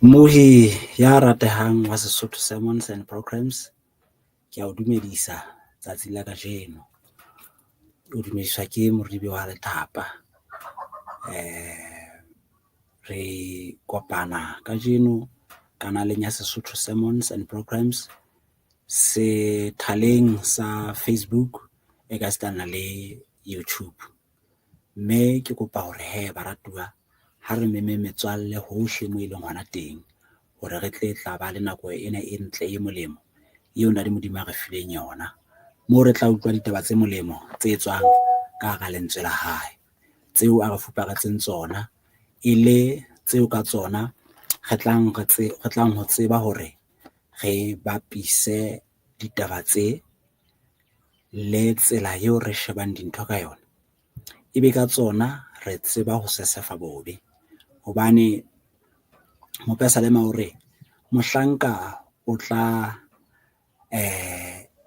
Mmohi ya ratehang wa Sesotho Sermons and Programs, ke a o dumedisa tsatsing la kajeno. O dumediswa ke Moribe wa Lethapa. Re kopana kajeno kanaleng ya Sesotho Sermons and Programs, sethaleng sa Facebook e ka sitana le YouTube. Mme ke kopa hore hee baratuwa ha re memeng metswalle hohle moo e leng hona teng hore re tle tla ba le nako ena e ntle e molemo eo Ntate Modimo a re fileng yona. Moo re tla utlwa ditaba tse molemo tse tswang ka hara lentswe la hae, tseo a re fuparetseng tsona e le tseo ka tsona re tlang ho tseba hore re bapise ditaba tse le tsela eo re shebang dintho ka yona, ebe ka tsona re tseba ho sesefa bobe. Hobane mopesalema o re, mohlanka o tla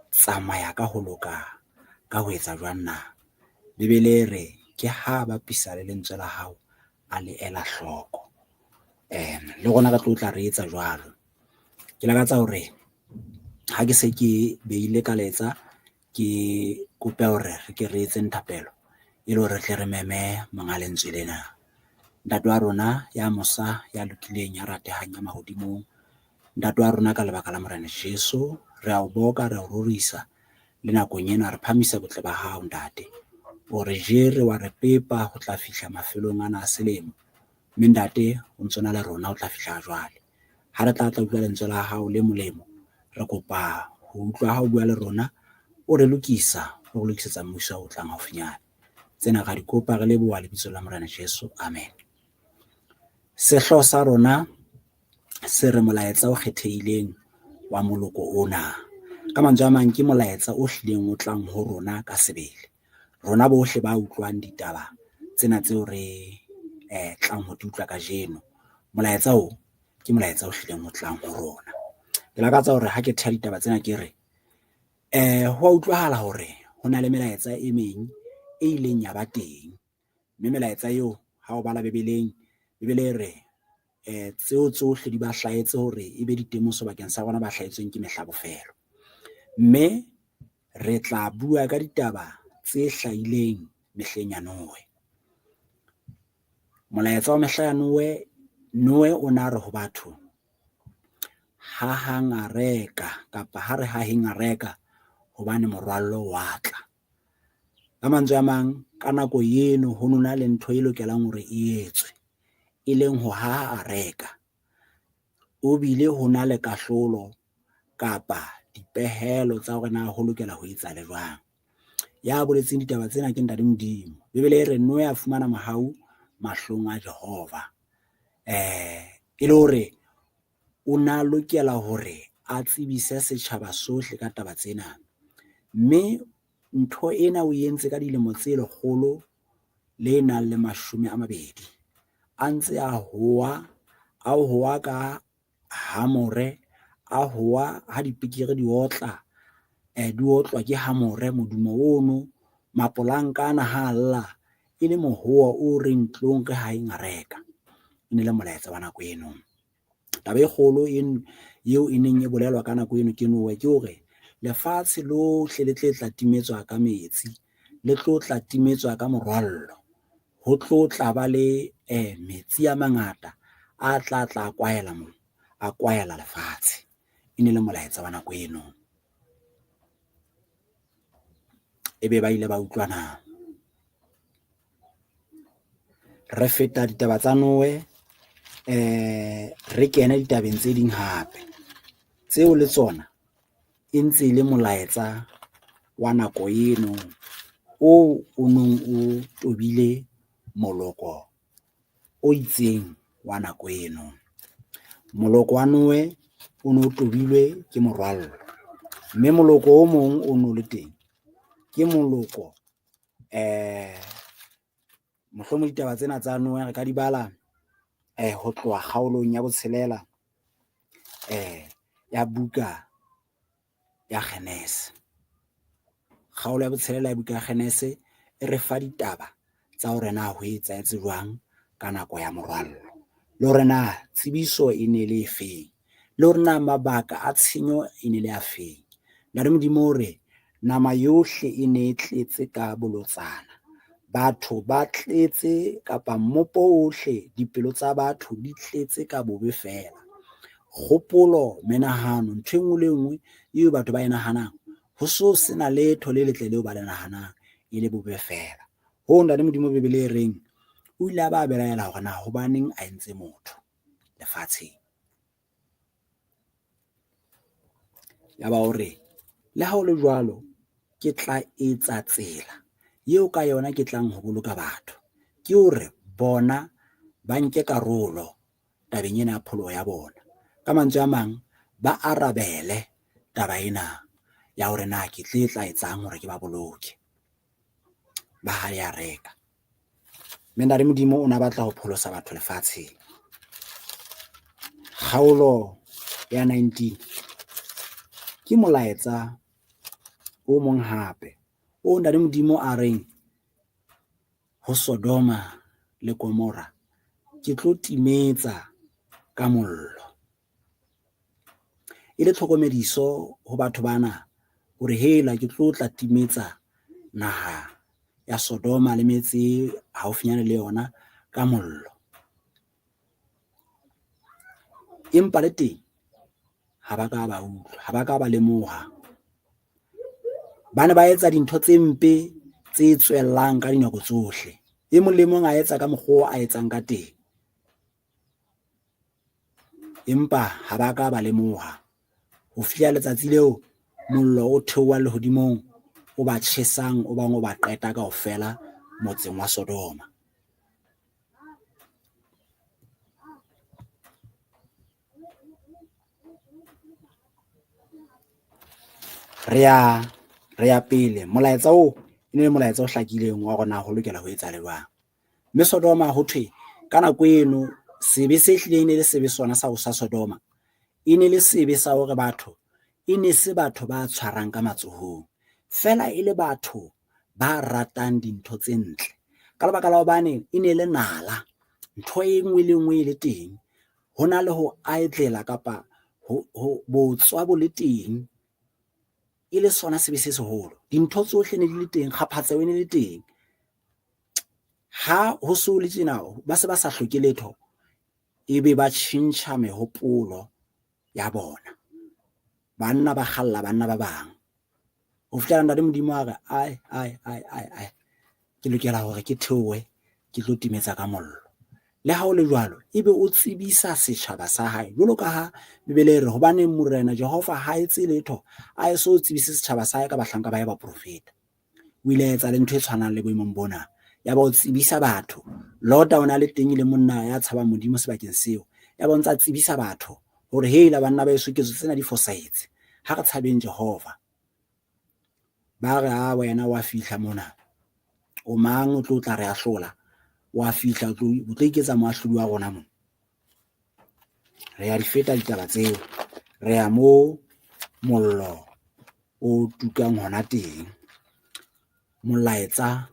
tsamaya ka ho loka ka ho etsa jwang na? Bebele e re ke ha bapisa le lentswe la hao, a le ela hloko, le rona re tlo tla re etsa jwalo. Ke lakatsa hore ha ke se ke beile ka laetsa, ke kope hore re ke re etseng thapelo e le hore re tle re meme monga lentswe lena. Ntate wa rona ya mosa, ya lokileng, ya ratehang ya mahodimong. Ntate wa rona ka lebaka la Morena Jeso re ao boka, re ao rorisa le nakong ena re phahamisa botle ba hao ntate. O re jere, wa re pepa ho tla fihla mafelong ana a selemo, mme ntate o ntso na le rona ho tla fihla ha jwale. Ha re tla tla utlwa lentswe la hao le molemo, re kopa ho utlwa ha o bua le rona, o re lokisa, o re lokisetsa mmuso o tlang haufinyane. Tsena ra di kopa re leboha lebitsong la Morena Jeso, amen. Sehlooho sa rona se re molaetsa o kgethehileng wa moloko ona. Ka mantswe a mang, ke molaetsa o hlileng o tlang ho rona ka sebele. Rona bohle ba utlwang ditaba tsena tseo re tlang ho di utlwa kajeno, molaetsa oo ke molaetsa o hlileng o tlang ho rona. Ke lakatsa hore ha ke theha ditaba tsena ke re, ho a utlwahala hore ho na le melaetsa e meng e ileng ya ba teng, mme melaetsa eo ha o bala Bebeleng, Bebele e re tseo tsohle di ba hlahetse hore e be ditemoso bakeng sa rona ba hlahetsweng ke mehla bofelo. Mme re tla bua ka ditaba tse hlahileng mehleng ya Noe. Molaetsa wa mehla ya Noe, Noe o na re ho batho, hahang areka kapa ha re haheng areka hobane morwallo wa tla. Ka mantswe a mang, ka nako eno ho nona le ntho e lokelang hore e etswe, e leng ho haha areka. O bile ho na le kahlolo kapa dipehelo tsa hore na ho lokela ho etsahale jwang. Ya boletseng ditaba tsena ke Ntate Modimo. Bibele e re Noe a fumana mohau mahlong a Jehova. E le hore o na lokela hore a tsebise setjhaba sohle ka taba tsena. Mme ntho ena o entse ka dilemo tse 120 a ntse a howa, a howa ka hamore, a howa ha dipikiri di otla, di otlwa ke hamore modumo ono, mapolanka ana ha lla e le mohowa o reng tlong re haheng areka. E ne le molaetsa wa nako eno. Taba e kgolo eo e neng e bolelwa ka nako eno ke Noe ke hore lefatshe lohle le tle tla timetswa ka metsi, le tlo tla timetswa ka morwallo. Ho tlo tla ba le metsi a mangata a tla tla kwahela a kwahela lefatshe. E ne le molaetsa wa nako eno. Ebe ba ile ba utlwa na? Re feta ditaba tsa Noe re kene ditabeng tse ding hape tseo le tsona e ntse e le molaetsa wa nako eno oo o nong o tobile moloko o itseng wa nako eno. Moloko wa Noe o no tobilwe ke morwallo, mme moloko o mong o no le teng ke moloko mohlomong ditaba tsena tsa Noe re ka di bala ho tloha kgaolong ya botshelela ya buka ya Genese. Kgaolo ya botshelela ya buka ya Genese e re fa ditaba tsa hore na ho etsahetse jwang ka nako ya morwallo. Le hore na tsebiso e ne le efeng, le hore na mabaka a tshenyo e ne le afeng. Ntate Modimo o re nama yohle e ne e tletse ka bolotsana. Batho ba tletse kapa mmopo ohle dipelo tsa batho di tletse ka bobe feela. Kgopolo, menahano, ntho e nngwe le e nngwe eo batho ba e nahanang, ho so sena letho le letle leo ba le nahanang, e le bobe feela. Hoo Ntate Modimo Bebele e reng o ile a ba belaela hore na hobaneng a entse motho lefatsheng. Yaba o re, le ha ho le jwalo ke tla etsa tsela eo ka yona ke tlang ho boloka batho. Ke hore bona ba nke karolo tabeng ena ya pholoho ya bona. Ka mantswe a mang, ba arabele taba ena ya hore na ke tle tla etsang hore ke ba boloke. Ba hae areka. Mme Ntate Modimo o na batla ho pholosa batho lefatsheng. Kgaolo ya 19 ke molaetsa o mong hape o Ntate Modimo a reng ho Sodoma le Gomora ke tlo timetsa ka mollo. E le tlhokomediso ho batho bana hore hela ke tlo tla timetsa naha ya Sodoma le metse e haufinyane le yona ka mollo. Empa le teng ha ba ka ba utlwa, ha ba ka ba lemoha. Ba ne ba etsa dintho tse mpe tse tswellang ka dinako tsohle. E mong le mong a etsa ka mokgwa a etsang ka teng. Empa ha ba ka ba lemoha. Ho fihla letsatsi leo mollo o theohang lehodimong o ba tjhesang, o bang o ba qeta kaofela motseng wa Sodoma. Re ya pele. Molaetsa oo e ne le molaetsa o hlakileng wa hore na ho lokela ho etsahala jwang. Mme Sodoma ho thwe ka nako eno sebe se hlileng e ne le sebe sona sa sa Sodoma, e ne le sebe sa hore batho e ne se batho ba tshwarang ka matsohong, feela e le batho ba ratang dintho tse ntle. Ka lebaka la hobane e ne le nala, ntho e nngwe le nngwe e le teng, ho na le ho idlela kapa ho botswa bo le teng, e le sona sebe se seholo. Dintho tsohle ne di le teng, kgaphatseho e ne le teng. Ha ho so le tjena ba se ba sa hloke letho, ebe ba tjhentjha mehopolo ya bona. Banna ba kgalla banna ba bang. Ho fihlela Ntate Modimo a re ai ai ai ai ai, ke lokela hore ke theohe ke tlo timetsa ka mollo. Le ha ho le jwalo, ebe o tsebisa setjhaba sa hae jwalo ka ha Bibele e re hobaneng Morena Jehova ha etse letho a eso tsebise setjhaba sa hae ka bahlanka ba hae ba profeta. O ile a etsa le ntho e tshwanang le boemong bona. Yaba o tsebisa batho. Lota o na le teng e le monna ya tshabang Modimo sebakeng seo. Yaba o ntsa tsebisa batho hore hela banna ba eso ketso tsena di fosahetse. Ha re tshabeng Jehova. Ba re a wena wa fihla mona. O mang o tlo tla re ahlola? Wa fihla o tlo iketsa moahlodi wa rona mona. Re ya di feta ditaba tseo. Re ya mo mollo o tukang hona teng. Molaetsa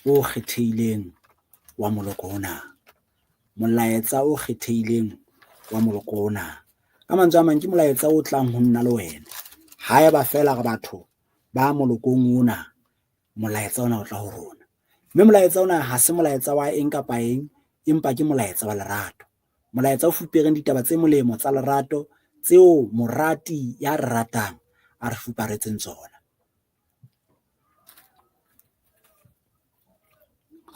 o kgethehileng wa moloko ona. Molaetsa o kgethehileng wa moloko ona. Ka mantswe a mang ke molaetsa o tlang ho nna le wena. Haeba feela re batho ba molokong ona, molaetsa ona o tla ho rona. Mme molaetsa ona ha se molaetsa wa eng kapa eng, empa ke molaetsa wa lerato. Molaetsa o fupereng ditaba tse molemo tsa lerato tseo morati ya re ratang a re fuparetseng tsona.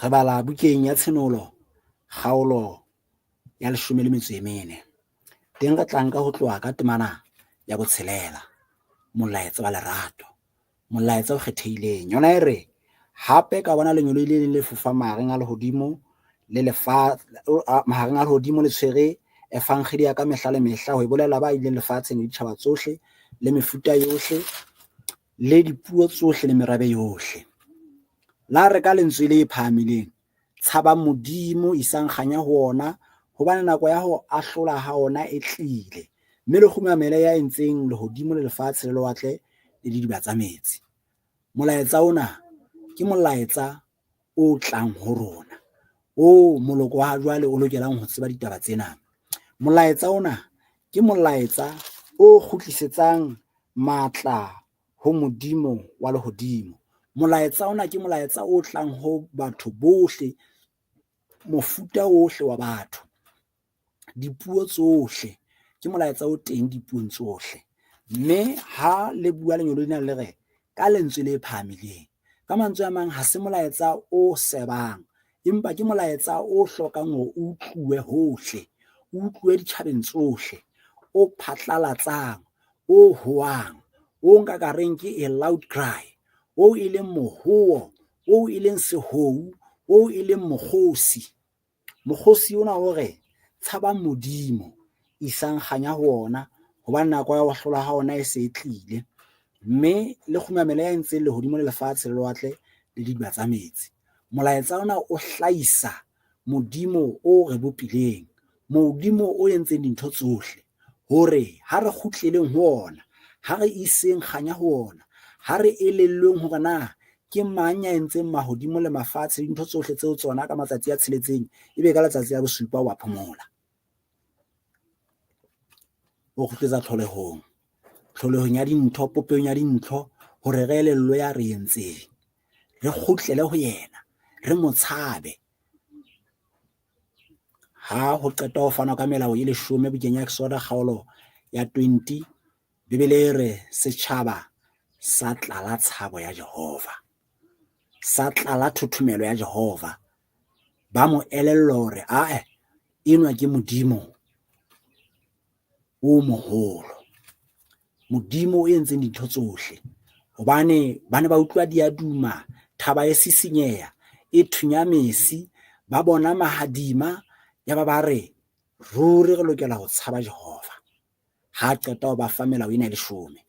Re bala bukeng ya Tshenolo kgaolo ya 14. Teng re tla nka ho tloha ka temana ya 6. Molaetsa wa lerato, molaetsa o kgethehileng. Yona e re hape ka bona lengeloi le leng le fofang mahareng a lehodimo le mahareng a lehodimo le tshwere evangeli ya ka mehla le mehla ho e bolela ba ileng lefatsheng le ditjhaba tsohle le mefuta yohle le dipuo tsohle le merabe yohle. La re ka lentswe le phahamileng, tshabang Modimo, isang kganya ho ona, hobane nako ya ho ahlola ha ona e tlile, mme le kgumamele ya entseng lehodimo le lefatshe le lewatle le didiba tsa metsi. Molaetsa ona ke molaetsa o tlang ho rona. O moloko wa jwale o lokelang ho tseba ditaba tsena. Molaetsa ona ke molaetsa o kgutlisetsang matla ho Modimo wa lehodimo. Molaetsa ona ke molaetsa o tlang ho batho bohle, mofuta ohle wa batho, dipuo tsohle. Ke molaetsa o teng dipuong tsohle. Mme ha le bua lengeloi lena le re ka lentswe le phahamileng. Ka mantswe a mang ha se molaetsa o sebang, empa ke molaetsa o hlokang hore o utluwe hohle, o utluwe ditjhabeng tsohle, o phatlalatsang, o hoang, o nka ka reng ke a loud cry, o e leng mohowo, o e leng sehou, o e leng mokgosi. Mokgosi ona o re tshabang Modimo, isang kganya ho ona, hobane nako ya ho hlola ha ona e se e tlile. Mme le kgumamele ya entseng lehodimo le lefatshe le lewatle le didiba tsa metsi. Molaetsa ona o hlahisa Modimo o re bopileng, Modimo o entseng dintho tsohle, hore ha re kgutleleng ho ona, ha re iseng kganya ho ona, ha re elellweng hore na ke mang ya entseng mahodimo le mafatshe le dintho tsohle tseo tsona ka matsatsi a tsheletseng, ebe ka letsatsi la bosupa wa phomola. O kgutletsa tlholehong, tlholehong ya dintho, popehong ya dintho, hore re elellwe ya re entseng, re kgutlele ho yena, re mo tshabe. Ha ho qeta ho fanwa ka melao e leshome bukeng ya Exoda kgaolo ya 20, Bibele e re setjhaba sa tlala tshabo ya Jehova, sa tlala thothomelo ya Jehova. Ba mo elellwa hore ae, enwa ke Modimo o moholo, Modimo o entseng dintho tsohle. Hobane ba ne ba utlwa diaduma, thaba e sisinyeha, e thunya mesi, ba bona mahadima, ya ba ba re ruri re lokela ho tshaba Jehova. Ha qeta ho ba fa melao ena e leshome.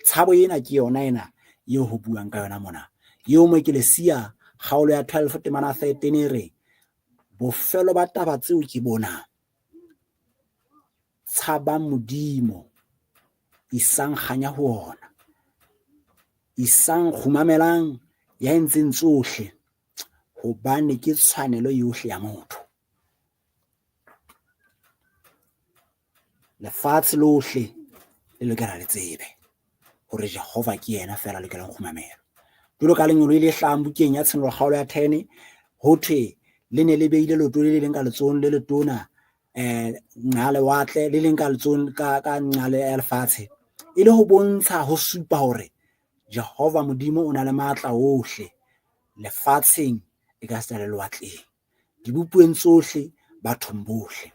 Tshabo ena ke yona ena eo ho buang ka yona mona. Eo mo Ekelesia kgaolo ya 12 temana 13 e re bofelo ba taba tseo ke bona, tshabang Modimo, isang kganya ho ona, isang kgumamelang ya entseng tsohle, hobane ke tshwanelo yohle ya motho. Lefatshe lohle le lokela le tsebe hore Jehova ke yena feela a lokelang kgumamelwa. Jwalo ka lengeloi le hlahang bukeng ya Tshenolo kgaolo ya 10, ho thwe le ne le beile leoto le leng ka letsohong le letona nqa lewatle, le leng ka letsohong ka nqa ya lefatshe, e le ho bontsha, ho supa hore Jehova Modimo o na le matla ohle lefatsheng e ka sita le lewatleng, dibopuweng tsohle, bathong bohle.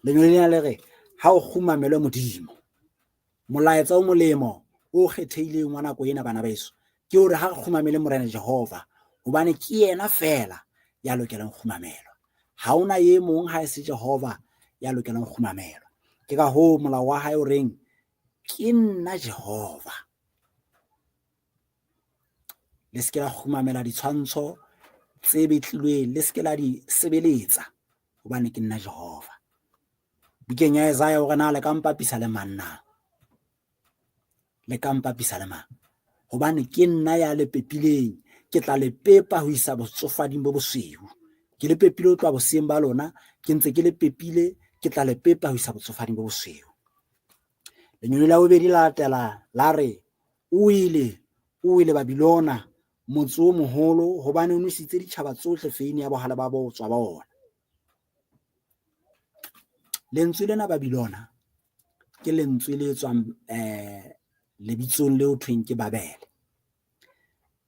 Lengeloi lena le re ha o kgumamelwe Modimo. Molaetsa o molemo o kgethehileng wa nako ena bana beso ke hore ha re kgumamele Morena Jehova, hobane ke yena feela ya lokelang kgumamelwa. Ha hona e mong ha e se Jehova ya lokelang kgumamelwa. Ke ka hoo molao wa hae o reng ke nna Jehova. Le se ke la kgumamela ditshwantsho tse betlilweng, le se ke la di sebeletsa, hobane ke nna Jehova. Bukeng ya Isaiah o re na le ka mpapisa le mang na? Le ka mpapisa le mang? Hobane ke nna ya le pepileng, ke tla le pepa ho isa botsofading bo bosweu. Ke le pepile ho tloha boseyeng ba lona, ke ntse ke le pepile, ke tla le pepa ho isa botsofading bo bosweu. Lengeloi la bobedi la latela la re o ile Babilona, motse o moholo, hobane o nwesitse ditjhaba tsohle veine ya bohale ba botswa ba ona. Lentswe lena Babilona ke lentswe le tswang lebitsong leo thweng ke Babele.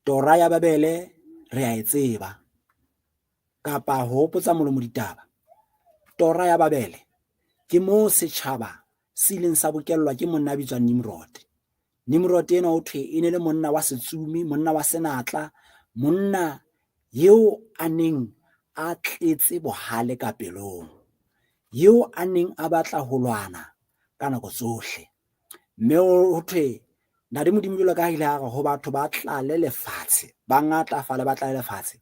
Tora ya Babele re a e tseba, kapa ho hopotsa molomo ditaba. Tora ya Babele ke moo setjhaba se ileng sa bokellwa ke monna a bitswang Nimrod. Nimrod ena ho thwe e ne le monna wa setsumi, monna wa senatla, monna eo a neng a tletse bohale ka pelong, eo a neng a batla ho lwana ka nako tsohle. Mme ho thwe Ntate Modimo jwalo ka ha ile a re ho batho ba tlale lefatshe, ba ngatafale ba tlale lefatshe.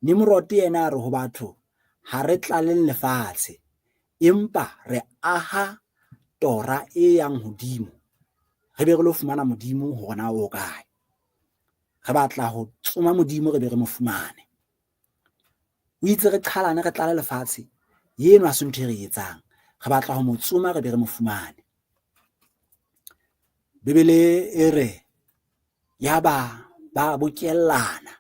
Nimrod yena a re ho batho ha re tlaleng lefatshe, empa re aha tora e yang hodimo, re be re lo fumana Modimo hore na o kae. Re batla ho tsoma Modimo re be re mo fumane. O itse re qhalane re tlale lefatshe, eno ha se ntho e re etsang. Re batla ho mo tsoma re be re mo fumane. Bibele e re yaba ba bokellana,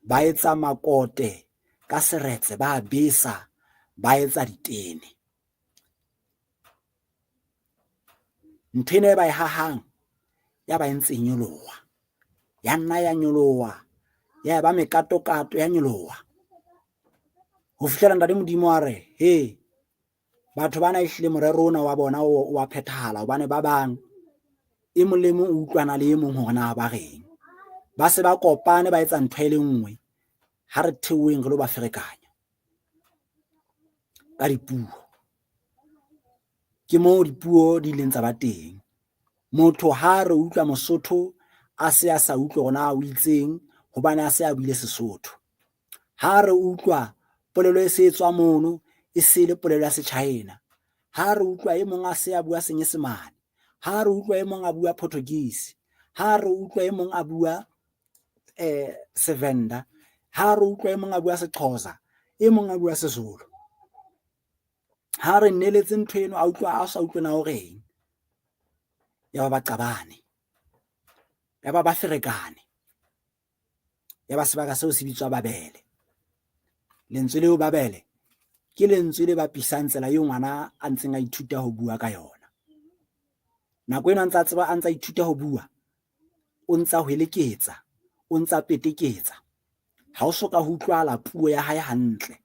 ba etsa makote ka seretse, ba besa, ba etsa ditene. Ntho ena e ba e hahang ya ba e ntse e nyoloha, ya nna ya nyoloha, ya ba mekatokato ya nyoloha ho fihlela Ntate Modimo a re, he batho bana ehlile morero ona wa bona o wa phethahala, hobane ba bang e mong le mong o utlwana le e mong hore na ba reng. Ba se ba kopane ba etsa ntho e le nngwe, ha re theoheng re lo ba ferekanya ka dipuo. Ke moo dipuo di ileng tsa ba teng. Motho ha re utlwa Mosotho a se a sa utlwe hore na o itseng hobane a se a buile Sesotho. Ha re utlwa polelo e se tswa mono e se le polelo ya Sechina. Ha re utlwa e mong a se a bua Senyesemane. Ha re utlwa e mong a bua Portuguese. Ha re utlwa e mong a bua Sevenda. Ha re utlwa e mong a bua Sexhosa, e mong a bua Sezulu. Ha re neletse ntho eno a utlwa a sa utlwe na o reng. Ya ba ba qabane, ya ba ba ferekane, ya ba sebaka seo se bitswa Babele. Lentswe leo Babele ke lentswe le bapisang tsela eo ngwana a ntseng a ithuta ho bua ka yona. Nako eno a ntsa tseba, a ntsa ithuta ho bua, o ntsa hweleketsa, o ntsa peteketsa. Ha o soka ho utlwahala puo ya hae hantle.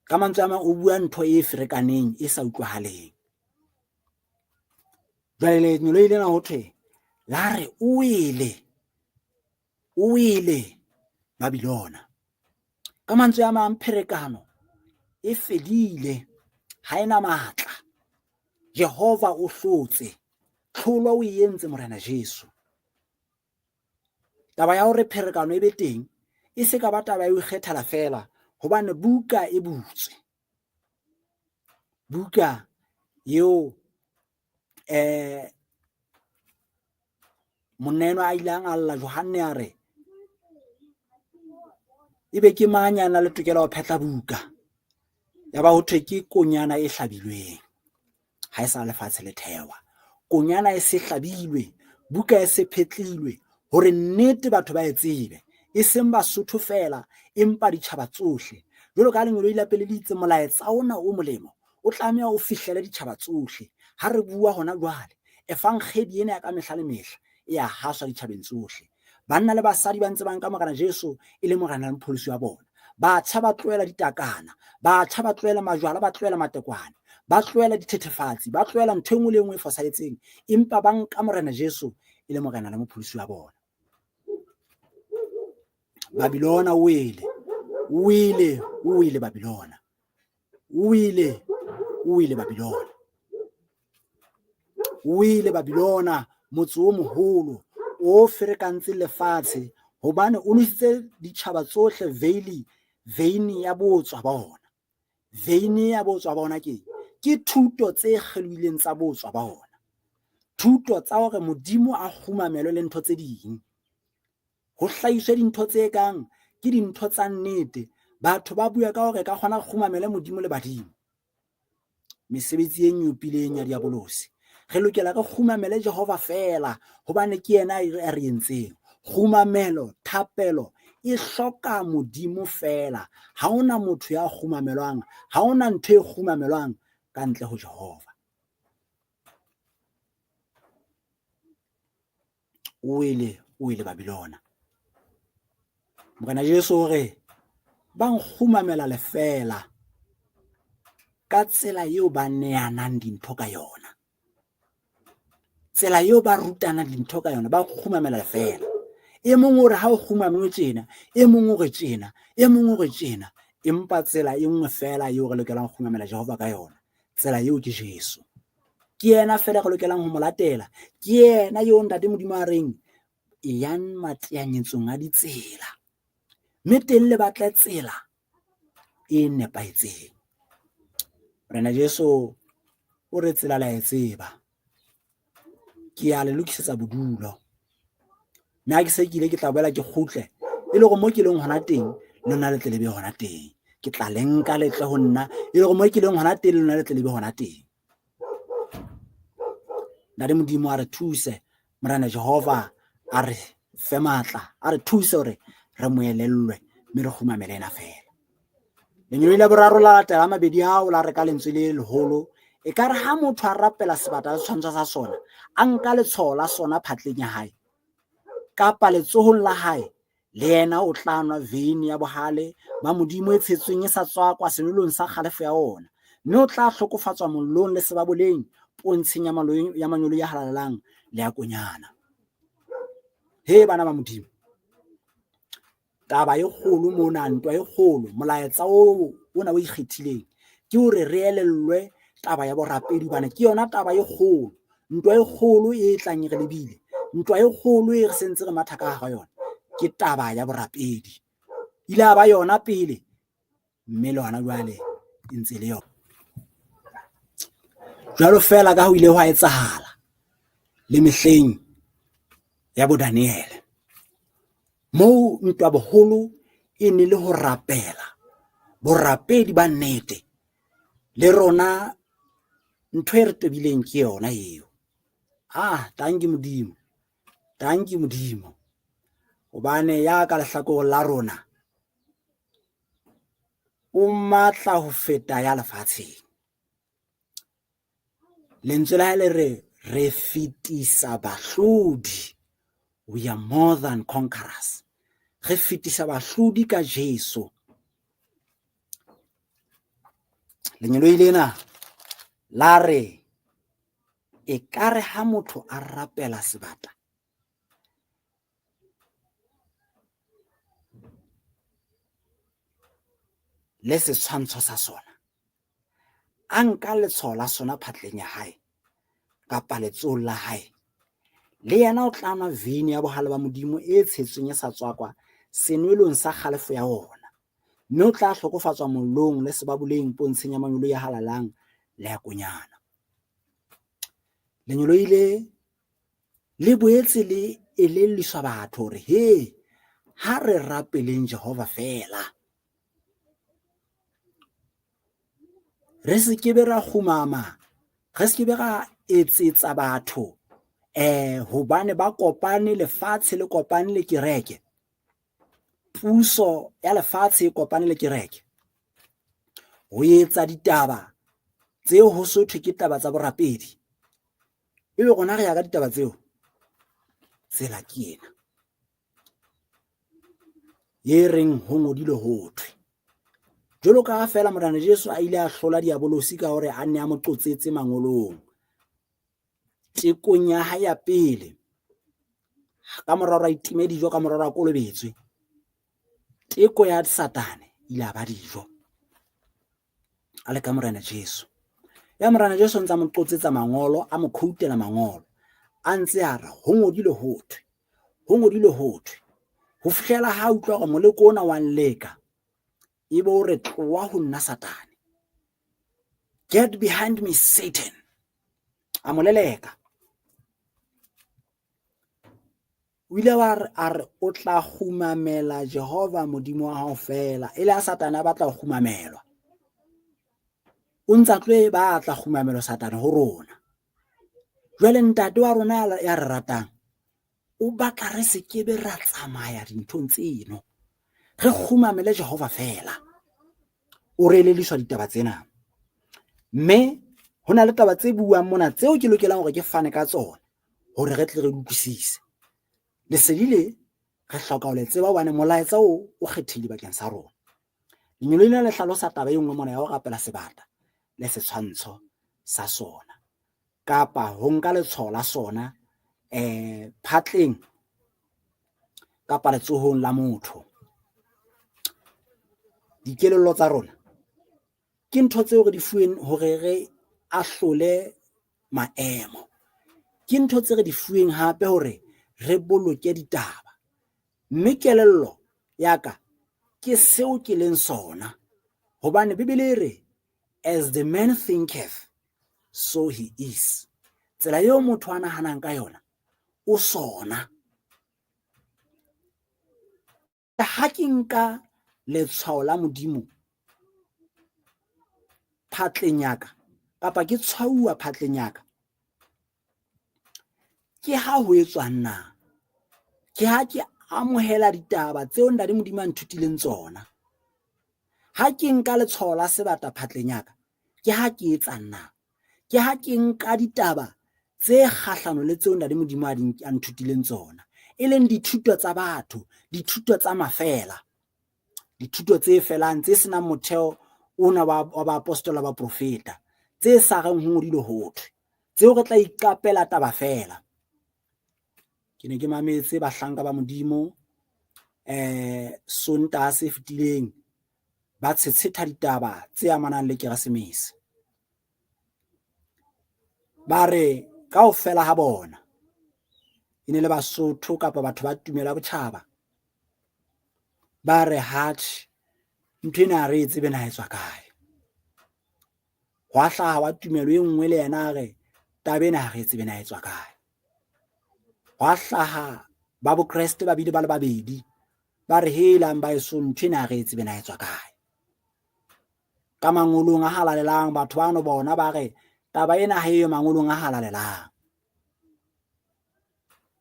Ka mantswe a mang o bua ntho e ferekaneng, e sa utlwahaleng. Jwale lengeloi lena ho thwe la re o wele, o wele Babilona. Ka mantswe a mang pherekano e fedile, ha ena matla. Jehova o hlotse, tlholo o e entse Morena Jesu. Taba ya hore pherekano e be teng e se ka ba taba ya ho ikgethela feela, hobane buka e butswe. Buka eo monna enwa a ileng a lla Johanne a re ebe ke mang ya nang le tokelo ya ho phetla buka? Ya ba ho thwe ke konyana e hlabilweng, ha e sa lefatshe le thewa. Konyana e se hlabilwe, buka e se phetlilwe hore nnete batho ba e tsebe, e seng Basotho feela empa ditjhaba tsohle. Jwalo ka lengeloi la pele le itse molaetsa ona o molemo o tlameha o fihlele ditjhaba tsohle. Ha re bua hona jwale, efankgedi ena ya ka mehla le mehla e ya haswa ditjhabeng tsohle. Banna le basadi ba ntse ba nka Morena Jesu e le Morena le Mopholosi wa bona. Batjha ba tlohela ditakana, batjha ba tlohela majwala, ba tlohela matekwane, ba tlohela dithethefatsi, ba tlohela ntho e nngwe le e nngwe e fosahetseng, empa ba nka Morena Jesu e le Morena le Mopholosi wa bona. Babilona o wele, o wele, o wele Babilona. O wele, o wele Babilona. O wele Babilona, motse o moholo o ferekantseng lefatshe, hobane o nwesitse ditjhaba tsohle veini ya botswa ba ona. Veini ya botswa ba ona ke ke thuto tse kgelohileng tsa botswa ba ona. Thuto tsa hore Modimo a kgumamelwe le ntho tse ding. Ho hlahiswe dintho tse kang ke dintho tsa nnete. Batho ba bua ka hore ka kgona ho kgumamele Modimo le badimo. Mesebetsi e nyopileng ya diabolosi. Re lokela re kgumamele Jehova feela hobane ke yena a re entseng. Kgumamelo, thapelo e hloka Modimo feela. Ha hona motho ya kgumamelwang, ha hona ntho e kgumamelwang ka ntle ho Jehova. O wele, o wele Babilona. Morena Jesu o re ba nkgumamela lefeela ka tsela eo ba neanang dintho ka yona. Tsela eo ba rutanang dintho ka yona, ba nkgumamela lefeela. E mong o re ha o kgumame tjena, e mong o re tjena, e mong o re tjena. Empa tsela e nngwe feela eo re lokelang ho kgumamela Jehova ka yona, tsela eo ke Jesu. Ke yena feela re lokelang ho mo latela. Ke yena eo Ntate Modimo a reng eyang mateanyetsong a ditsela, mme teng le batle tsela e nepahetseng. Morena Jesu o re tsela la e tseba, ke ya le lokisetsa bodulo. Mme ha ke se ke ile ke tla boela ke kgutle, e le hore mo ke leng hona teng Lona le tle le be hona teng. Ke tla le nka le tle ho nna, e le hore mo ke leng hona teng le lona le tle le be hona teng. Ntate Modimo a re thuse, Morena Jehova a re fe matla, a re thuse hore re mo elellwe mme re kgumamele ena feela. Lengeloi la boraro la latela a mabedi ao la re ka lentswe le leholo, e ka re ha motho a rapela sebata le setshwantsho sa sona, a nka letshwao la sona phatleng ya hae kapa letsohong la hae, le yena o tla nwa veine ya bohale ba Modimo e tshetsweng e sa tswakwa senwelong sa kgalefo ya ona, mme o tla hlokofatswa mollong le sebaboleng pontsheng ya manyolo ya halalelang le ya konyana. He bana ba Modimo, taba e kgolo mona, ntwa e kgolo, molaetsa o ona o ikgethileng ke hore re elellwe taba ya borapedi, hobane ke yona taba e kgolo, ntwa e kgolo e tlang e re lebile, ntwa e kgolo e re sentse re matha ka hara yona ke taba ya borapedi. Ile ya ba yona pele, mme le hona jwale e ntse le yona. Jwalo feela ka ho ile hwa etsahala le mehleng ya bo Daniele, moo ntwa boholo e ne le ho rapela, borapedi ba nnete. Le rona ntho e re tobileng ke yona eo. Ah, tanki Modimo, tanki Modimo, hobane ya ka lehlakoreng la rona o matla ho feta ya lefatsheng. Lentswe la hae le re, re fetisa bahlodi. We are more than conquerors. Re fetisa bahlodi ka Jesu. Lengeloi lena la re ekare ha motho a rapela sebata, le setshwantsho sa sona, a nka letshwao la sona phatleng ya hae kapa letsohong la hae, le yena o tla nwa veine ya bohale ba Modimo e tshetsweng e sa tswakwa senwelong sa kgalefo ya ona, mme o tla hlokofatswa mollong le sebaboleng pontsheng ya manyolo ya halalang le ya konyana. Lengeloi le le boetse le elelliswa batho hore he, ha re rapeleng Jehova feela, re se ke be ra kgumama, re se ke be ra etsetsa batho hobane ba kopane, lefatshe le kopane le kereke, puso ya lefatshe e kopane le kereke ho etsa ditaba tseo ho so thwe ke taba tsa borapedi, ebe rona re ya ka ditaba tseo. Tsela ke ena e reng ho ngodilwe ho thwe. Jwalo ka ha feela Morena Jesu a ile a hlola diabolosi ka hore a nne a mo qotsetse mangolong tekong ya hae ya pele, ka mora hore a itime dijo, ka mora hore a kolobetswe, teko ya Satane ile a ba dijo a le ka Morena Jesu. Ya Morena Jesu ntse a mo qotsetsa mangolo, a mo quotela mangolo, a ntse a re ho ngodilwe ho thwe, ho ngodilwe ho thwe, ho fihlela ha utlwa hore moleko ona wa nleka, ebe o re tloha ho nna Satane, get behind me Satan, a mo leleka. O ile wa re, a re o tla kgumamela Jehova Modimo wa hao feela, e le ha Satane a batla ho kgumamelwa. O ntsa tlo e batla kgumamelo Satane ho rona. Jwale ntate wa rona ya re ratang o batla re se ke be ra tsamaya dinthong tseno, re kgumamele Jehova feela. O re elelliswa ditaba tsena, mme ho na le taba tse buang mona tseo ke lokelang hore ke fane ka tsona hore re tle re utlwisise. Lesedi le re hloka ho le tseba hobane molaetsa o o kgethehile bakeng sa rona. Lengeloi lena le hlalosa taba e nngwe mona ya ho rapela sebata le setshwantsho sa sona, kapa ho nka letshwao la sona phatleng kapa letsohong la motho. Dikelello tsa rona ke ntho tseo re di fuweng hore re ahlole maemo, ke ntho tse re di fuweng hape hore re boloke ditaba, mme kelello ya ka ke seo ke leng sona, hobane Bibele e re as the man thinketh so he is. Tsela eo motho a nahanang ka yona o sona. Ha ke nka Letshwao la Modimo phatleng ya ka kapa ke tshwauwa phatleng ya ka, ke ha ho etswang na? Ke ha ke amohela ditaba tseo Ntate Modimo a nthutileng tsona. Ha ke nka letshwao la sebata phatleng ya ka, ke ha ke etsang na? Ke ha ke nka ditaba tse kgahlano le tseo Ntate Modimo a nthutileng tsona, e leng dithuto tsa batho, dithuto tsa mafela, dithuto tse felang tse senang motheo ona wa baapostola ba profeta, tse sa reng ho ngodilwe ho thwe, tseo re tla iqapela taba feela. Ke ne ke mametse bahlanka ba Modimo Sontaha se fetileng ba tshetshetha ditaba tse amanang le Keresemese. Ba re kaofela ha bona e ne le Basotho kapa batho ba tumelo ya botjhaba, ba re hatjhe ntho ena ha re e tsebe na e tswa kae. Hwa hlaha wa tumelo e nngwe le yena a re taba ena ha re e tsebe na e tswa kae. Hwa hlaha ba Bokreste ba bile ba le babedi ba re helang ba eso ntho ena ha re e tsebe na e tswa kae. Ka mangolong a halalelang batho bano bona ba re taba ena ha eyo mangolong a halalelang.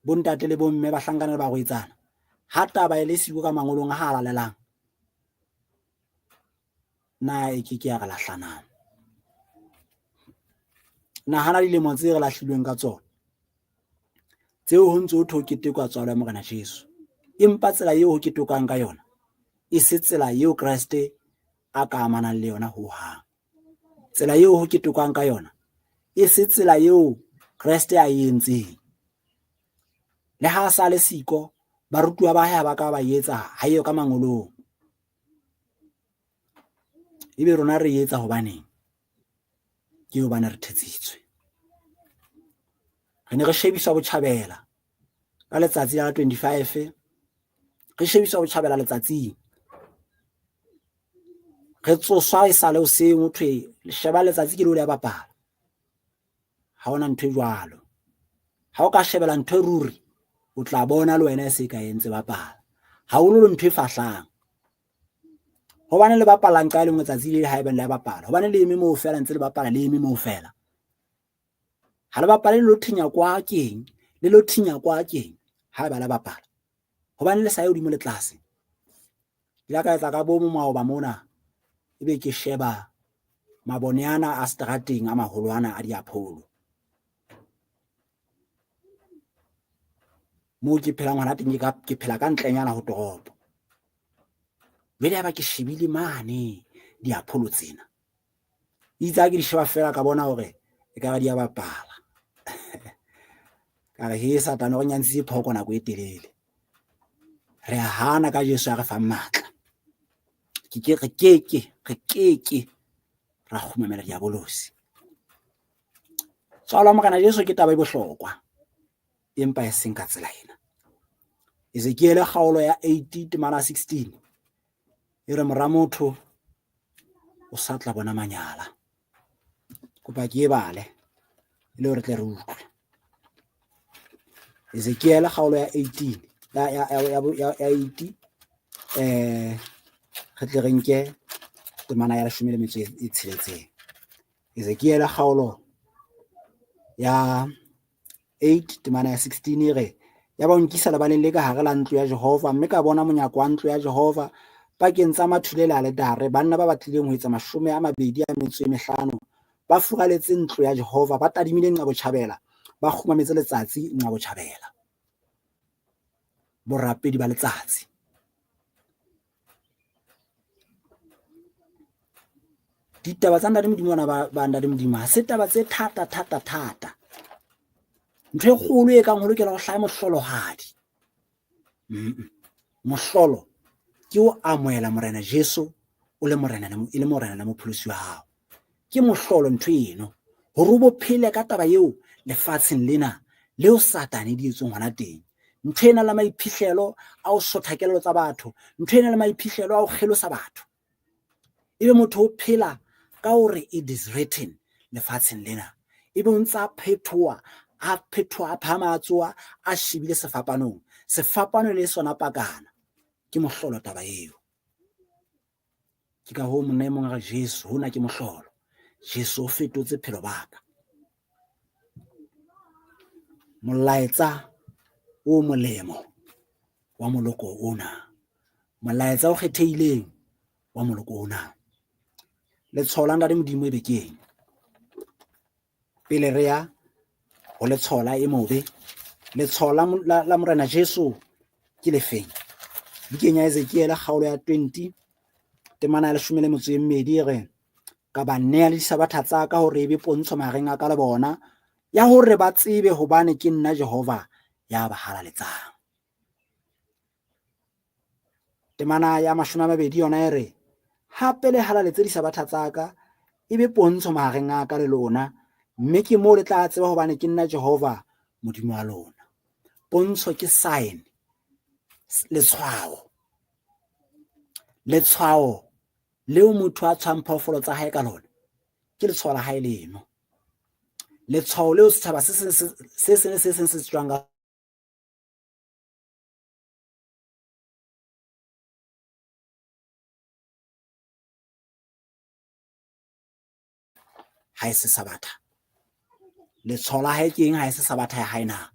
Bontate le bomme, bahlankana le barwetsana, ha taba e le siko ka mangolong a halalelang, na e ke ke ya re lahla na? Nahana dilemo tse re lahlilweng ka tsona, tseo ho ntse ho thwe ho ketekwa tswalo ya Morena Jesu, empa tsela eo ho ketekwang ka yona e se tsela eo Kreste a ka amanang le yona hohang. Tsela eo ho ketekwang ka yona e se tsela eo Kreste a e entseng. Le ha a sa le siko, barutuwa ba hae ha ba ka ba etsa ha eo ka mangolong. Ebe rona re etsa hobaneng? Ke hobane re thetsitswe. Re ne re shebiswa botjhabela ka letsatsi la 25, re shebiswa botjhabela letsatsing. Re tsoswa e sale hoseng ho thwe sheba letsatsi ke leo le a bapala. Ha hona ntho e jwalo. Ha o ka shebela ntho e ruri, o tla bona le wena e se ka e ntse bapala. Haholoholo ntho e fahlang. Hobane le bapala nqa e le nngwe tsatsi le haeba le a bapala. Hobane le eme moo feela ntse le bapala le eme moo feela. Ha le bapale le lo thinya kwa keng, le lo thinya kwa keng haeba le bapala. Hobane le sa ye hodimo le tlase. Ke la ka etsa ka bomo maoba mona, ebe ke sheba mabone ana a seterateng a maholo ana a diapholo. Moo ke phelang hona teng ke phela ka ntlenyana ho toropo. Jwale ya ba ke shebile mane diapholo tsena. Itse ha ke di sheba feela ka bona hore ekare di a bapala. Ka re he Satane o re nyantsitse phoko nako e telele. Re a hana ka Jesu a re fang matla. Ke ke re ke ke re ke ke ra kgumamela diabolosi. Tswalo ya Morena Jesu ke taba e bohlokwa, empa e seng ka tsela ena. Ezekiele kgaolo ya 8 temana 16 e re mora motho o sa tla bona manyala. Kopa ke e bale e le hore tle re utlwe. Ezekiele kgaolo ya 18 ya 8 re tle re nke temana ya leshome le metso e tsheletseng. Ezekiele kgaolo ya 8 temana ya 16 e re, ya ba o nkisa lebaleng le ka hare la ntlo ya Jehova, mme ka bona monyako wa ntlo ya Jehova pakeng tsa mathule le aletare, banna ba batlileng ho etsa 25 ba furaletse ntlo ya Jehova, ba tadimile nqa botjhabela, ba kgumametse letsatsi nqa botjhabela. Borapedi ba letsatsi. Ditaba tsa Ntate Modimo bana ba Ntate Modimo ha se taba tse thata thata thata. Ntho e kgolo e kang ho lokela ho hlaha mohlolohadi. Mohlolo ke o amohela Morena Jesu o le Morena e le Morena le Mopholosi wa hao. Ke mohlolo ntho eno hore o bo phele ka taba eo lefatsheng lena leo Satane di etsong hona teng. Ntho ena le maiphihlelo a ho sotha kelello tsa batho, ntho ena le maiphihlelo a ho kgelosa batho. Ebe motho o phela ka hore it is written lefatsheng lena. Ebe o ntse a phethoha, a phethoha, a phahama, a tsoha, a shebile sefapanong. Sefapano le sona pakana. Ke mohlolo taba eo. Ke ka hoo monna e mong a re, Jesu, hona ke mohlolo. Jesu o fetotse phelo ba ka. Molaetsa o molemo wa moloko ona. Molaetsa o kgethehileng wa moloko ona. Letsholo la Ntate Modimo e be ke eng? Pele re ya ho letsholo la e mobe, letsholo la Morena Jesu ke lefeng? Bukeng ya Ezekiel kgaolo ya 20 temana ya 12 e re, ka ba nea le disabatha tsa ka hore e be pontsho mahareng a ka le bona, ya hore ba tsebe hobane ke nna Jehova ya ba halaletsang. Temana ya 20 yona e re, hape le halaletse disabatha tsa ka, e be pontsho mahareng a ka le lona, mme ke moo le tla tseba hobane ke nna Jehova Modimo wa lona. Pontsho ke sign, letshwao. Letshwao leo motho a tshwang phoofolo tsa hae ka lona ke letshwao la hae leno. Letshwao leo setjhaba se seng le se seng se tsejwang ka ha e se Sabatha. Letshwao la hae ke eng ha e se Sabatha ya hae na?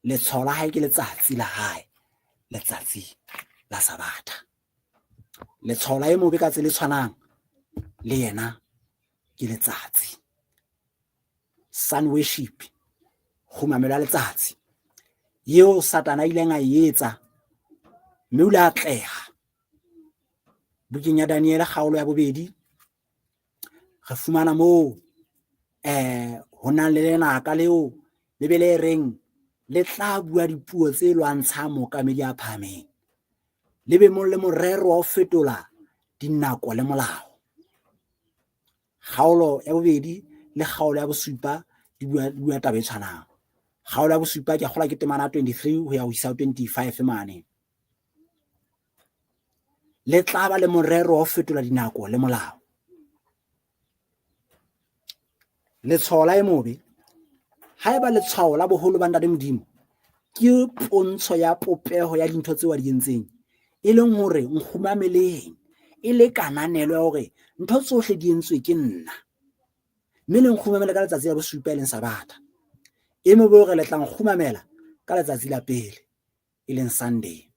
Letshwao la hae ke letsatsi la hae, letsatsi la Sabatha. Letshwao la e mobe ka tsela e tshwanang le yena ke letsatsi. Sun worship, kgumamelo ya letsatsi eo Satana a ileng a e etsa mme o ile a atleha. Bukeng ya Daniele kgaolo ya 2 re fumana moo ho nang le lenaka leo Bibele e reng le tla bua dipuo tse lwantshang mookamedi a phahameng, le be mong le morero wa ho fetola dinako le molao. Kgaolo ya 2 le kgaolo ya 7 di bua taba e tshwanang. Kgaolo ya 7 ke a kgolwa ke temana ya 23 ho ya ho isa ho 25 mane. Le tla ba le morero wa ho fetola dinako le molao. Letshwao la e mobe, haeba letshwao la boholo ba Ntate Modimo ke pontsho ya popeho ya dintho tseo a di entseng, e leng hore nkgumameleng, e le kananelo ya hore ntho tsohle di entswe ke nna, mme le nkgumamele ka letsatsi la bosupa e leng Sabatha. E mobe hore le tla nkgumamela ka letsatsi la pele e leng Sunday.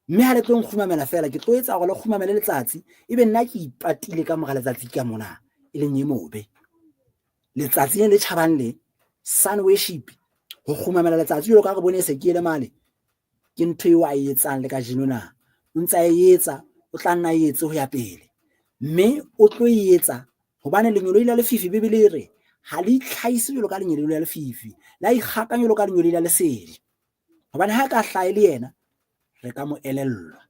Mme ha le tlo nkgumamela fela, ke tlo etsa hore le kgumamele letsatsi, ebe nna ke ipatile ka mora letsatsi ka mona, e leng e mobe. Letsatsi le le tjhabang le, sun worship, ho kgumamela letsatsi jwalo ka re bone Ezekiele male, ke ntho eo a e etsang le kajeno na. O ntse a e etsa, o tla nna e etse ho ya pele. Mme o tlo e etsa hobane lengeloi la lefifi, Bibele e re, ha le itlhahise jwalo ka lengeloi la lefifi, la ikgakanya jwalo ka lengeloi la lesedi. Hobane ha ka hlaha e le yena, re ka mo elellwa.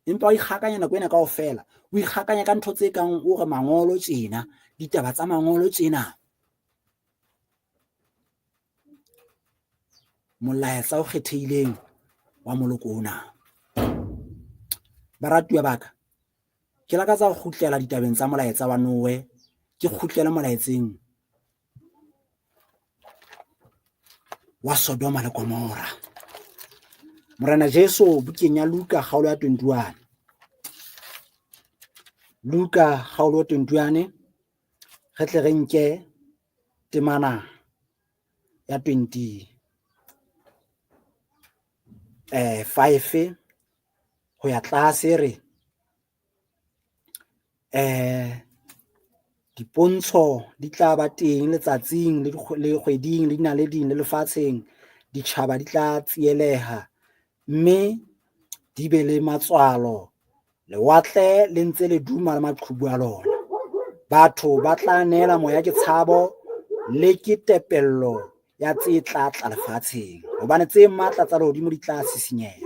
Empa o ikgakanya nako ena kaofela, o ikgakanya ka ntho tse kang o re mangolo tjena, ditaba tsa mangolo tjena. Molaetsa o kgethehileng wa moloko ona. Baratuwa ba ka, ke lakatsa ho kgutlela ditabeng tsa molaetsa wa Noe, ke kgutlele molaetseng wa Sodoma le Gomora. Morena Jesu bukeng ya Luka kgaolo ya 21. Luka kgaolo ya 21 re tle re nke temana ya 20 5 ho ya tlase re dipontsho di tla ba teng letsatsing le kgweding le dinaleding le lefatsheng, ditjhaba di tla tsieleha mme di be le matswalo, lewatle le ntse le duma le maqhubu a lona. Batho ba tla neela moya ke tshabo le ke tepello ya tse tla tla lefatsheng, hobane tse matla tsa lehodimo di tla sisinyeha.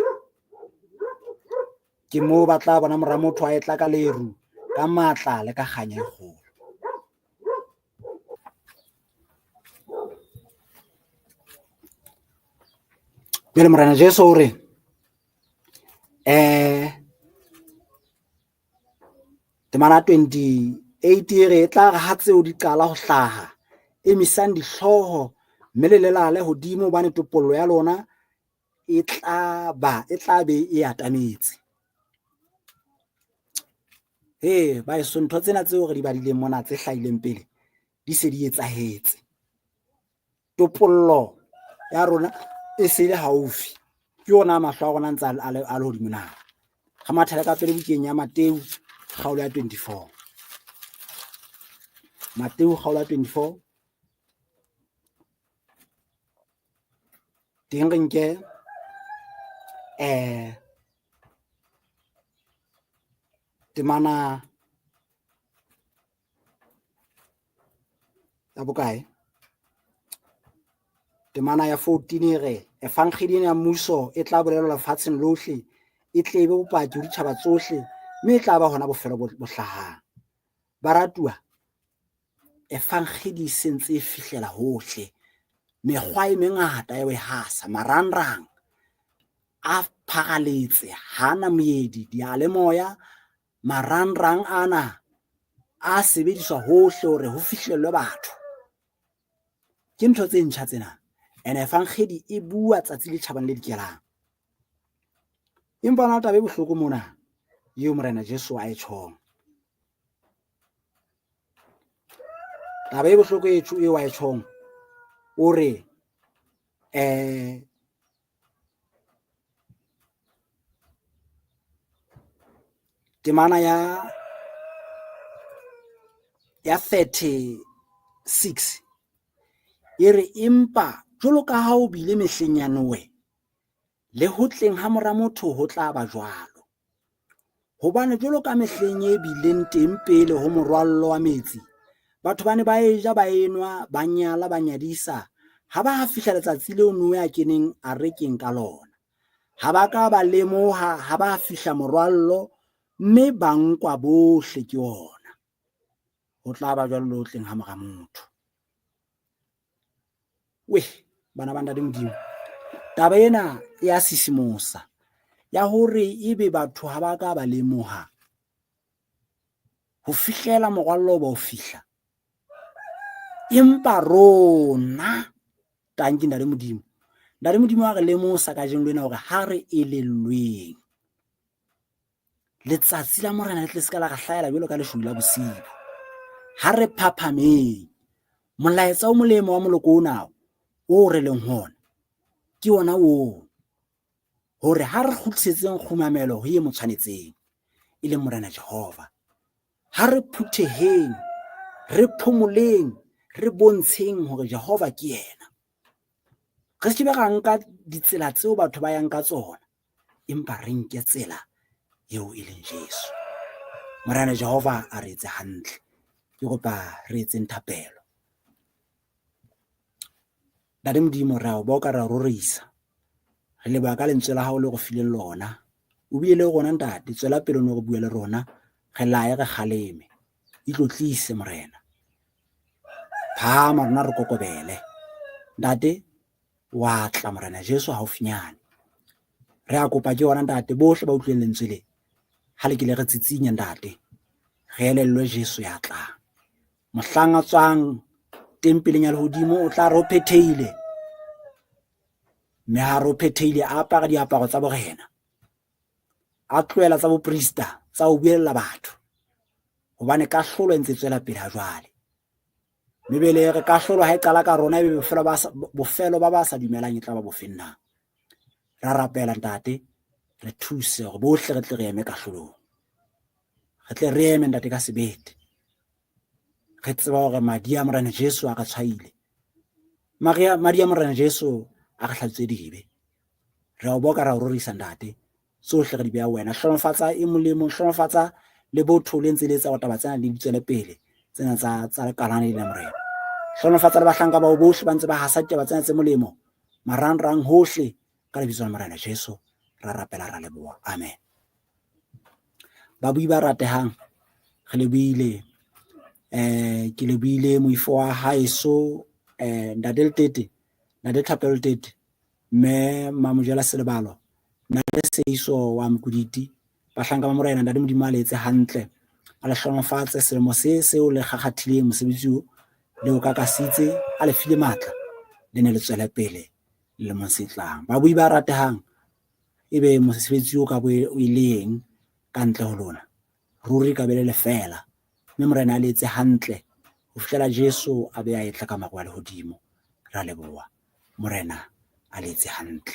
Ke moo ba tla bona mora motho a etla ka leru, ka matla le ka kganya e kgolo. Jwale Morena Jesu o re, temana 28 e re, e tla re ha tseo di qala ho hlaha, emisang dihlooho mme le lelale hodimo, hobane topollo ya lona e tla be e atametse. He baeso, ntho tsena tseo re di badileng mona tse hlahileng pele di se di etsahetse. Topollo ya rona e se le haufi. Ke yona mahlo a rona ntse a le hodimo na. Re mathele ka pele bukeng ya Mateu kgaolo ya 24. Mateu kgaolo ya 24 teng re nke temana ya bokae? Temana ya 14 e re evangeli ena ya mmuso e tla bolelwa lefatsheng lohle, e tle e be bopaki ho ditjhaba tsohle, mme e tla ba hona bofelo bo hlahang. Baratuwa, evangeli e sentse e fihlela hohle, mekgwa e mengata ya ho e hasa, marangrang a pharaletse, hana moedi, diyalemoya, marangrang ana a sebediswa hohle hore ho fihlellwe batho. Ke ntho tse ntjha tsena. And evangeli e bua tsatsi le tjhabang le dikelang. Empa hona le taba e bohloko mona eo Morena Jesu a e tjhong. Taba e bohloko eo a e tjhong, o re temana ya 36 e re empa jwalo ka ha o bile mehleng ya Noe, le ho tleng ha mora motho ho tla ba jwalo. Hobane jwalo ka mehleng e bileng teng pele ho morwallo wa metsi, batho ba ne ba eja, ba enwa, ba nyala, ba nyadisa, ha ba ha fihla letsatsi leo Noe a keneng arekeng ka lona. Ha ba ka ba lemoha ha ba fihla morwallo, mme ba nkwa bohle ke ona. Ho tla ba jwalo le ho tleng ha mora motho. Weh, bana ba Ntate Modimo, taba ena e a sisimosa ya hore ebe batho ha ba ka ba lemoha ho fihlela morwallo ba o fihla. Empa rona tanki Ntate Modimo, Ntate Modimo a re lemosa kajeno lena hore ha re elellweng, letsatsi la Morena le tle se ka la re hlahela jwalo ka leshodu la bosiu. Ha re phaphameng, molaetsa o molemo wa moloko ona o re leng ho ona ke ona oo, hore ha re kgutlisetseng kgumamelo ho e mo tshwanetseng, e leng Morena Jehova. Ha re phutheheng, re phomoleng, re bontsheng hore Jehova ke yena. Re se ke ra nka ditsela tseo batho ba yang ka tsona, empa re nke tsela eo e leng Jesu. Morena Jehova a re etse hantle. Ke kopa re etseng thapelo. Ntate Modimo, re a o boka, re a o rorisa. Re leboha ka lentswe la hao le re fileng lona. O bile le rona ntate, tswela pele o no re bue le rona, re laye, re kgaleme. Itlotlise Morena. Phahama rona re kokobele. Ntate, wa tla Morena Jesu haufinyane. Re a kopa ke yona ntate, bohle ba utlwileng lentswe le, ha le ke le re tsitsinya ntate, re elellwe Jesu ya tlang. Mohlang a tswang tempeleng ya lehodimo, o tla re o phethehile. Mme ha re o phethehile, a apara diaparo tsa borena, a tlohela tsa boprista tsa ho buella batho, hobane kahlolo e ntse e tswela pele ha jwale. Bibele e re kahlolo ha e qala ka rona, ebe bofelo ba ba sa dumelang e tla ba bofeng na? Ra rapela ntate, re thuse hore bohle re tle re eme kahlolong. Re tle re eme ntate ka sebete. Re tseba hore madi a Morena Jesu a re tshwaile. Madi a Morena Jesu a re hlatswe dibe. Re a o boka, ra o rorisa ntate. Tsohle re di beha wena. Hlohonolofatsa e molemo, hlohonolofatsa le botho le ntse le etsa hore taba tsena di tswele pele, tsena tsa lekalana lena Morena. Hlohonolofatsa le bahlanka bao bohle ba ntse ba hasa ditaba tsena tse molemo marangrang hohle, ka lebitso la Morena Jesu ra rapela, ra leboha. Amen. Babui ba ratehang, re le buile, ke le buile moifo wa haeso, Ntate Letete, Ntate Thapelo Letete, mme Mamojela Selebalo, Ntate Seiso wa Mokuditi, bahlanka ba Morena, Ntate Modimo a le etse hantle, a le hlohonolofatse selemo se seo le kgakgathileng mosebetsi o le o kakasitse, a le file matla, le ne le tswele pele lemong se tlang. Babui ba ratehang, ebe mosebetsi o ka bo e le eng ka ntle ho lona? Ruri ka be le lefeela, mme Morena a le etse hantle ho fihlela Jesu a be a etla ka maru a lehodimo. Ra leboha. Morena a le etse hantle.